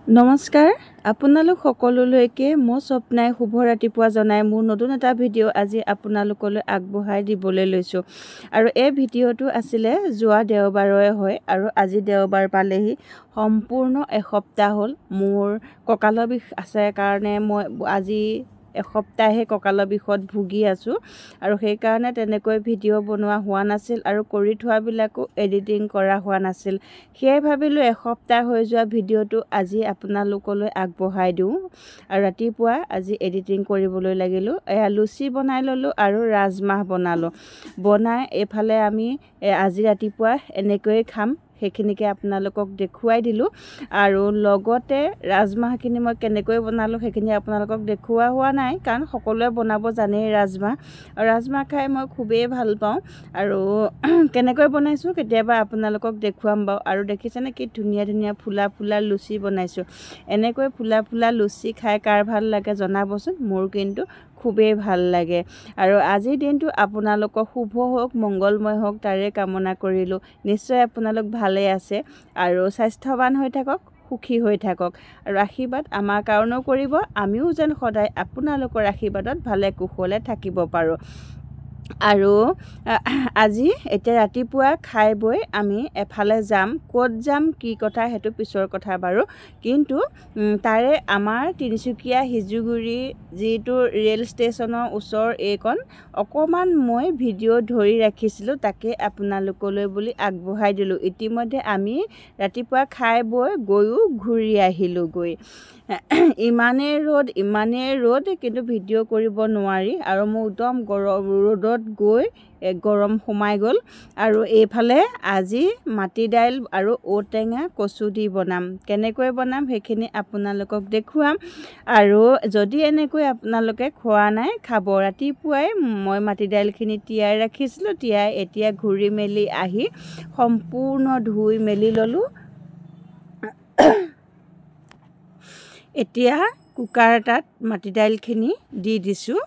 নমস্কাৰ আপোনালোক সকলোলৈকে মই স্বপ্নাই শুভ ৰাতিপুৱা জনাই মোৰ নতুন এটা ভিডিঅ' আজি আপোনালোকলৈ আগবঢ়াই দিবলৈ লৈছোঁ। আৰু এই ভিডিঅ'টো আছিলে যোৱা দেওবাৰৰে হয় আৰু আজি দেওবাৰ পালেহি। সম্পূৰ্ণ এসপ্তাহ হ'ল মোৰ কঁকালৰ বিষ আছে কাৰণে মই আজি এসপ্তাহে কঁকালৰ বিষত ভুগি আছোঁ আৰু সেইকাৰণে তেনেকৈ ভিডিঅ' বনোৱা হোৱা নাছিল আৰু কৰি থোৱাবিলাকো এডিটিং কৰা হোৱা নাছিল। সেয়ে ভাবিলোঁ এসপ্তাহ হৈ যোৱা ভিডিঅ'টো আজি আপোনালোকলৈ আগবঢ়াই দিওঁ। আৰু ৰাতিপুৱা আজি এডিটিং কৰিবলৈ লাগিলোঁ। এয়া লুচি বনাই ল'লোঁ আৰু ৰাজমাহ বনালোঁ। বনাই এইফালে আমি আজি ৰাতিপুৱা এনেকৈয়ে খাম, সেইখিনিকে আপোনালোকক দেখুৱাই দিলোঁ। আৰু লগতে ৰাজমাহখিনি মই কেনেকৈ বনালোঁ সেইখিনি আপোনালোকক দেখুওৱা হোৱা নাই, কাৰণ সকলোৱে বনাব জানেই ৰাজমাহ। আৰু ৰাজমাহ খাই মই খুবেই ভাল পাওঁ আৰু কেনেকৈ বনাইছোঁ কেতিয়াবা আপোনালোকক দেখুৱাম বাৰু। আৰু দেখিছেনে কি ধুনীয়া ধুনীয়া ফুলা ফুলা লুচি বনাইছোঁ। এনেকৈ ফুলা ফুলা লুচি খাই কাৰ ভাল লাগে জনাবচোন, মোৰ কিন্তু খুবেই ভাল লাগে। আৰু আজিৰ দিনটো আপোনালোকৰ শুভ হওক, মংগলময় হওক তাৰে কামনা কৰিলোঁ। নিশ্চয় আপোনালোক ভালে আছে আৰু স্বাস্থ্যৱান হৈ থাকক, সুখী হৈ থাকক আৰু আশীৰ্বাদ আমাৰ কাৰণেও কৰিব, আমিও যেন সদায় আপোনালোকৰ আশীৰ্বাদত ভালে কুশলে থাকিব পাৰোঁ। আৰু আজি এতিয়া ৰাতিপুৱা খাই বৈ আমি এফালে যাম, ক'ত যাম কি কথা সেইটো পিছৰ কথা বাৰু, কিন্তু তাৰে আমাৰ তিনিচুকীয়া সিজুগুৰি যিটো ৰেল ষ্টেচনৰ ওচৰ এইকণ অকণমান মই ভিডিঅ' ধৰি ৰাখিছিলোঁ, তাকে আপোনালোকলৈ বুলি আগবঢ়াই দিলোঁ। ইতিমধ্যে আমি ৰাতিপুৱা খাই বৈ গৈও ঘূৰি আহিলোঁগৈ। ইমানেই ৰ'দ, ইমানেই ৰ'দ, কিন্তু ভিডিঅ' কৰিব নোৱাৰি আৰু মোৰ একদম গৰম ৰ'দত গৈ গৰম সোমাই গ'ল। আৰু এইফালে আজি মাটি দাইল আৰু ঔটেঙা কচু দি বনাম, কেনেকৈ বনাম সেইখিনি আপোনালোকক দেখুৱাম। আৰু যদি এনেকৈ আপোনালোকে খোৱা নাই খাব। ৰাতিপুৱাই মই মাটি দাইলখিনি তিয়াই ৰাখিছিলোঁ, তিয়াই এতিয়া ঘূৰি মেলি আহি সম্পূৰ্ণ ধুই মেলি ল'লোঁ। এতিয়া কুকাৰ এটাত মাটি দাইলখিনি দি দিছোঁ।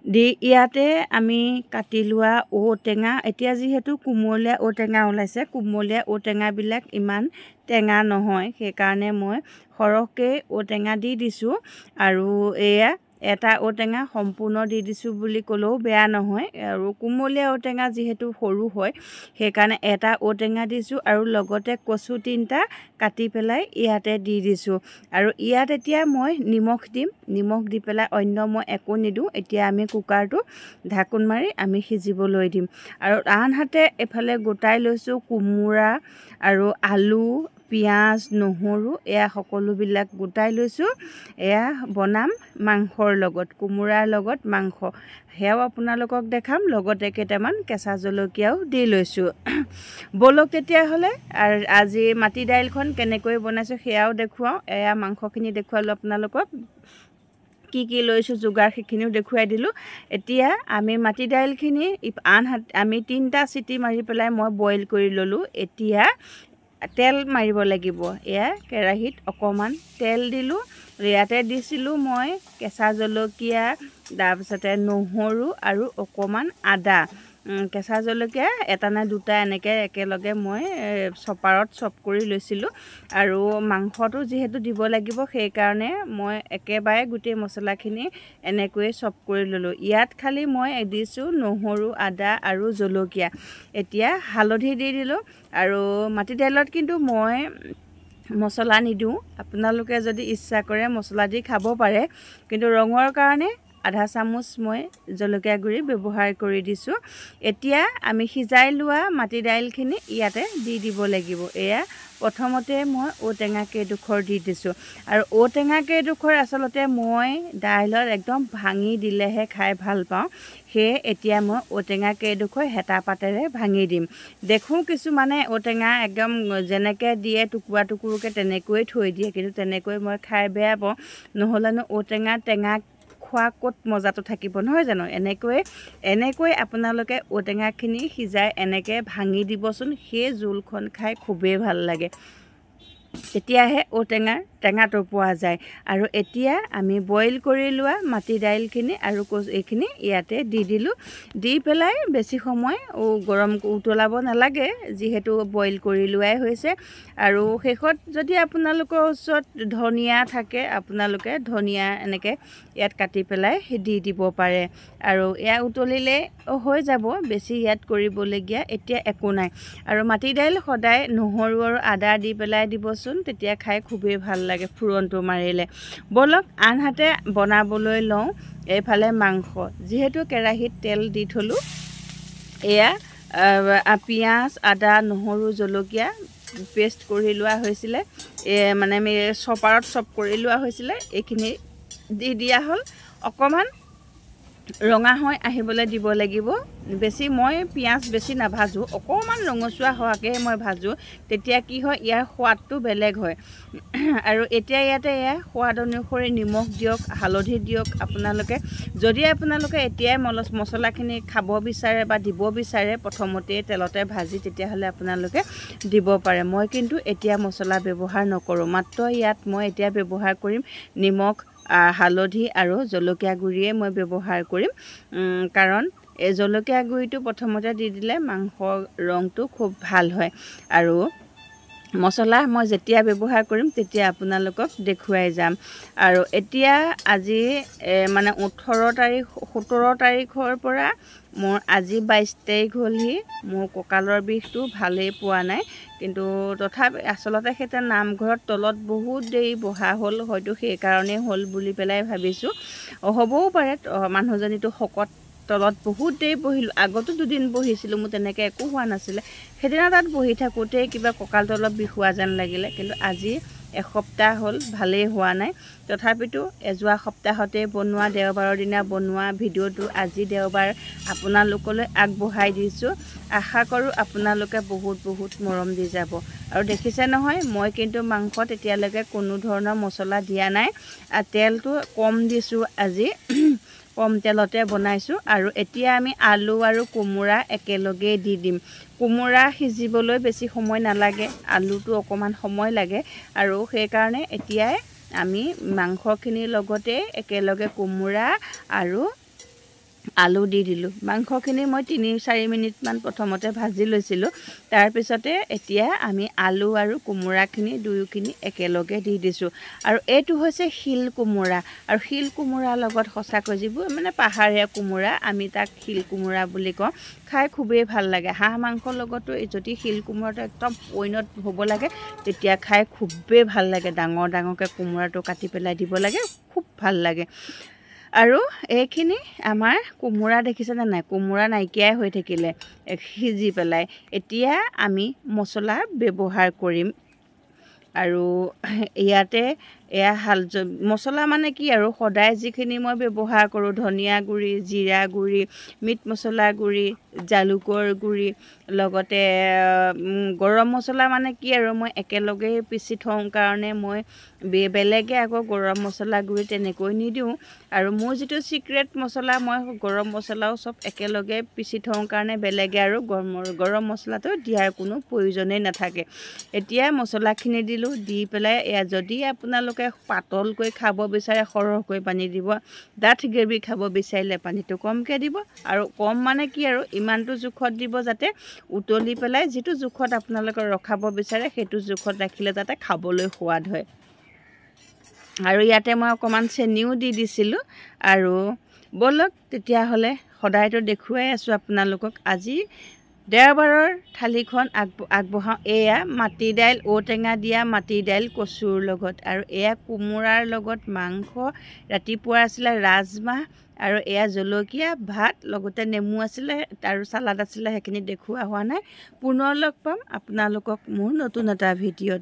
দি ইয়াতে আমি কাটি লোৱা ঔটেঙা, এতিয়া যিহেতু কুমলীয়া ঔটেঙা ওলাইছে, কুমলীয়া ঔটেঙাবিলাক ইমান টেঙা নহয়, সেইকাৰণে মই সৰহকৈ ঔটেঙা দি দিছোঁ। আৰু এয়া এটা ঔটেঙা সম্পূৰ্ণ দি দিছোঁ বুলি ক'লেও বেয়া নহয়। আৰু কুমলীয়া ঔটেঙা যিহেতু সৰু হয় সেইকাৰণে এটা ঔটেঙা দিছোঁ আৰু লগতে কচু 3টা কাটি পেলাই ইয়াতে দি দিছোঁ। আৰু ইয়াত এতিয়া মই নিমখ দিম, নিমখ দি পেলাই অন্য মই একো নিদিওঁ। এতিয়া আমি কুকাৰটো ঢাকোন মাৰি আমি সিজিবলৈ দিম। আৰু আনহাতে এইফালে গোটাই লৈছোঁ কোমোৰা আৰু আলু, পিঁয়াজ, নহৰু, এয়া সকলোবিলাক গোটাই লৈছোঁ। এয়া বনাম মাংসৰ লগত, কোমোৰাৰ লগত মাংস, সেয়াও আপোনালোকক দেখাম। লগতে কেইটামান কেঁচা জলকীয়াও দি লৈছোঁ। ব'লক তেতিয়াহ'লে আৰু আজি মাটি দাইলখন কেনেকৈ বনাইছোঁ সেয়াও দেখুৱাওঁ। এয়া মাংসখিনি দেখুৱালোঁ আপোনালোকক, কি কি লৈছোঁ যোগাৰ সেইখিনিও দেখুৱাই দিলোঁ। এতিয়া আমি মাটি দাইলখিনি আনহাতে আমি 3টা চিটি মাৰি পেলাই মই বইল কৰি ল'লোঁ। এতিয়া তেল মাৰিব লাগিব। এয়া কেৰাহীত অকণমান তেল দিলোঁ, ইয়াতে দিছিলোঁ মই কেঁচা জলকীয়া, তাৰপিছতে নহৰু আৰু অকণমান আদা। কেঁচা জলকীয়া এটা নে দুটা এনেকৈ একেলগে মই চপাৰত চপ কৰি লৈছিলোঁ। আৰু মাংসটো যিহেতু দিব লাগিব সেইকাৰণে মই একেবাৰে গোটেই মছলাখিনি এনেকৈয়ে চপ কৰি ল'লোঁ। ইয়াত খালি মই দিছোঁ নহৰু, আদা আৰু জলকীয়া। এতিয়া হালধি দি দিলোঁ। আৰু মাটি দাইলত কিন্তু মই মছলা নিদিওঁ, আপোনালোকে যদি ইচ্ছা কৰে মছলা দি খাব পাৰে, কিন্তু ৰঙৰ কাৰণে আধা চামুচ মই জলকীয়া গুড়ি ব্যৱহাৰ কৰি দিছোঁ। এতিয়া আমি সিজাই লোৱা মাটি দাইলখিনি ইয়াতে দি দিব লাগিব। এয়া প্ৰথমতে মই ঔটেঙা কেইডোখৰ দি দিছোঁ। আৰু ঔটেঙা কেইডোখৰ আচলতে মই দাইলত একদম ভাঙি দিলেহে খাই ভাল পাওঁ, সেয়ে এতিয়া মই ঔটেঙা কেইডোখৰ হেতা পাতেৰে ভাঙি দিম। দেখোঁ কিছুমানে ঔটেঙা একদম যেনেকৈ দিয়ে টুকুৰা টুকুৰকৈ তেনেকৈয়ে থৈ দিয়ে, কিন্তু তেনেকৈ মই খাই বেয়া পাওঁ। নহ'লেনো ঔটেঙা টেঙা খোৱা ক'ত মজাটো থাকিব নহয় জানো? এনেকৈ আপোনালোকে ঔটেঙাখিনি সিজাই এনেকৈ ভাঙি দিবচোন, সেই জোলখন খাই খুবেই ভাল লাগে। তেতিয়াহে ঔটেঙাৰ টেঙাটো পোৱা যায়। আৰু এতিয়া আমি বইল কৰি লোৱা মাটি দাইলখিনি আৰু এইখিনি ইয়াতে দি দিলোঁ। দি পেলাই বেছি সময় গৰম উতলাব নালাগে, যিহেতু বইল কৰি লোৱাই হৈছে। আৰু শেষত যদি আপোনালোকৰ ওচৰত ধনিয়া থাকে, আপোনালোকে ধনিয়া এনেকৈ ইয়াত কাটি পেলাই দি দিব পাৰে। আৰু এয়া উতলিলে হৈ যাব, বেছি ইয়াত কৰিবলগীয়া এতিয়া একো নাই। আৰু মাটি দাইল সদায় নহৰু আৰু আদা দি পেলাই দিবচোন, তেতিয়া খাই খুবেই ভাল লাগে ফুৰণটো মাৰিলে। ব'লক আনহাতে বনাবলৈ লওঁ এইফালে মাংস। যিহেতু কেৰাহীত তেল দি থ'লোঁ, এয়া পিঁয়াজ, আদা, নহৰু, জলকীয়া পেষ্ট কৰি লোৱা হৈছিলে, মানে আমি চপাৰত চপ কৰি লোৱা হৈছিলে, এইখিনি দি দিয়া হ'ল। অকণমান ৰঙা হৈ আহিবলৈ দিব লাগিব। বেছি মই পিঁয়াজ বেছি নাভাজোঁ, অকণমান ৰঙচুৱা হোৱাকৈ মই ভাজোঁ, তেতিয়া কি হয় ইয়াৰ সোৱাদটো বেলেগ হয়। আৰু এতিয়া ইয়াতে এয়া সোৱাদ অনুসৰি নিমখ দিয়ক, হালধি দিয়ক। আপোনালোকে যদি আপোনালোকে এতিয়াই মছলাখিনি খাব বিচাৰে বা দিব বিচাৰে প্ৰথমতেই তেলতে ভাজি, তেতিয়াহ'লে আপোনালোকে দিব পাৰে। মই কিন্তু এতিয়া মছলা ব্যৱহাৰ নকৰোঁ, মাত্ৰ ইয়াত মই এতিয়া ব্যৱহাৰ কৰিম নিমখ, হালধি আৰু জলকীয়া গুড়িয়ে মই ব্যৱহাৰ কৰিম। কাৰণ এই জলকীয়া গুড়িটো প্ৰথমতে দি দিলে মাংসৰ ৰংটো খুব ভাল হয়। আৰু মছলা মই যেতিয়া ব্যৱহাৰ কৰিম তেতিয়া আপোনালোকক দেখুৱাই যাম। আৰু এতিয়া আজি মানে 18 তাৰিখ, 17 তাৰিখৰ পৰা মোৰ আজি 22 তাৰিখ হ'লহি, মোৰ কঁকালৰ বিষটো ভালেই পোৱা নাই। কিন্তু তথাপি আচলতে সেইটো নামঘৰত তলত বহুত দেৰি বহা হ'ল, হয়তো সেইকাৰণেই হ'ল বুলি পেলাই ভাবিছোঁ। হ'বও পাৰে, মানুহজনীতো শকত, তলত বহুত দেৰি বহিলোঁ। আগতো দুদিন বহিছিলোঁ, মোৰ তেনেকৈ একো হোৱা নাছিলে। সেইদিনা তাত বহি থাকোঁতেই কিবা কঁকালটো অলপ বিষোৱা যেন লাগিলে, কিন্তু আজি এসপ্তাহ হ'ল ভালেই হোৱা নাই। তথাপিতো যোৱা সপ্তাহতে বনোৱা, দেওবাৰৰ দিনা বনোৱা ভিডিঅ'টো আজি দেওবাৰ আপোনালোকলৈ আগবঢ়াই দিছোঁ। আশা কৰোঁ আপোনালোকে বহুত বহুত মৰম দি যাব। আৰু দেখিছে নহয়, মই কিন্তু মাংসত এতিয়ালৈকে কোনো ধৰণৰ মছলা দিয়া নাই, তেলটো কম দিছোঁ, আজি কম তেলতে বনাইছোঁ। আৰু এতিয়া আমি আলু আৰু কোমোৰা একেলগেই দি দিম। কোমোৰা সিজিবলৈ বেছি সময় নালাগে, আলুটো অকণমান সময় লাগে। আৰু সেইকাৰণে এতিয়াই আমি মাংসখিনিৰ লগতে একেলগে কোমোৰা আৰু আলু দি দিলোঁ। মাংসখিনি মই 3-4 মিনিটমান প্ৰথমতে ভাজি লৈছিলোঁ, তাৰপিছতে এতিয়া আমি আলু আৰু কোমোৰাখিনি দুয়োখিনি একেলগে দি দিছোঁ। আৰু এইটো হৈছে শিল কোমোৰা। আৰু শিল কোমোৰাৰ লগত সঁচাকৈ যিবোৰ মানে পাহাৰীয়া কোমোৰা, আমি তাক শিল কোমোৰা বুলি কওঁ, খাই খুবেই ভাল লাগে। হাঁহ মাংসৰ লগতো যদি শিল কোমোৰাটো একদম পৈণত হ'ব লাগে, তেতিয়া খাই খুবেই ভাল লাগে। ডাঙৰ ডাঙৰকৈ কোমোৰাটো কাটি পেলাই দিব লাগে, খুব ভাল লাগে। আৰু এইখিনি আমাৰ কোমোৰা দেখিছেনে নাই, কোমোৰা নাইকিয়াই হৈ থাকিলে সিজি পেলাই। এতিয়া আমি মছলা ব্যৱহাৰ কৰিম। আৰু ইয়াতে এয়া মছলা মানে কি আৰু সদায় যিখিনি মই ব্যৱহাৰ কৰোঁ, ধনিয়া গুড়ি, জিৰা গুড়ি, মিট মছলা গুড়ি, জালুকৰ গুড়ি, লগতে গৰম মছলা মানে কি আৰু মই একেলগেই পিচি থওঁ কাৰণে মই বেলেগে আকৌ গৰম মছলা গুড়ি তেনেকৈ নিদিওঁ। আৰু মোৰ যিটো ছিক্ৰেট মছলা, মই গৰম মছলাও চব একেলগে পিচি থওঁ কাৰণে বেলেগে আৰু গৰম মছলাটো দিয়াৰ কোনো প্ৰয়োজনেই নাথাকে। এতিয়া মছলাখিনি দিলোঁ, দি পেলাই এয়া যদি আপোনালোকে পাতলকৈ খাব বিচাৰে সৰহকৈ পানী দিব, ডাঠ গ্ৰেভি খাব বিচাৰিলে পানীটো কমকৈ দিব। আৰু কম মানে কি আৰু ইমানটো জোখত দিব যাতে উতলি পেলাই যিটো জোখত আপোনালোকে ৰখাব বিচাৰে সেইটো জোখত ৰাখিলে যাতে খাবলৈ সোৱাদ হয়। আৰু ইয়াতে মই অকণমান চেনিও দি দিছিলোঁ। আৰু ব'লক তেতিয়াহ'লে, সদায়তো দেখুৱাই আছোঁ আপোনালোকক, আজি দেওবাৰৰ থালিখন আগবঢ়াওঁ। এয়া মাটি দাইল, ঔটেঙা দিয়া মাটি দাইল কচুৰ লগত, আৰু এয়া কোমোৰাৰ লগত মাংস, ৰাতিপুৱা আছিলে ৰাজমাহ, আৰু এয়া জলকীয়া ভাত, লগতে নেমু আছিলে আৰু চালাড আছিলে, সেইখিনি দেখুওৱা হোৱা নাই। পুনৰ লগ পাম আপোনালোকক মোৰ নতুন এটা ভিডিঅ'ত।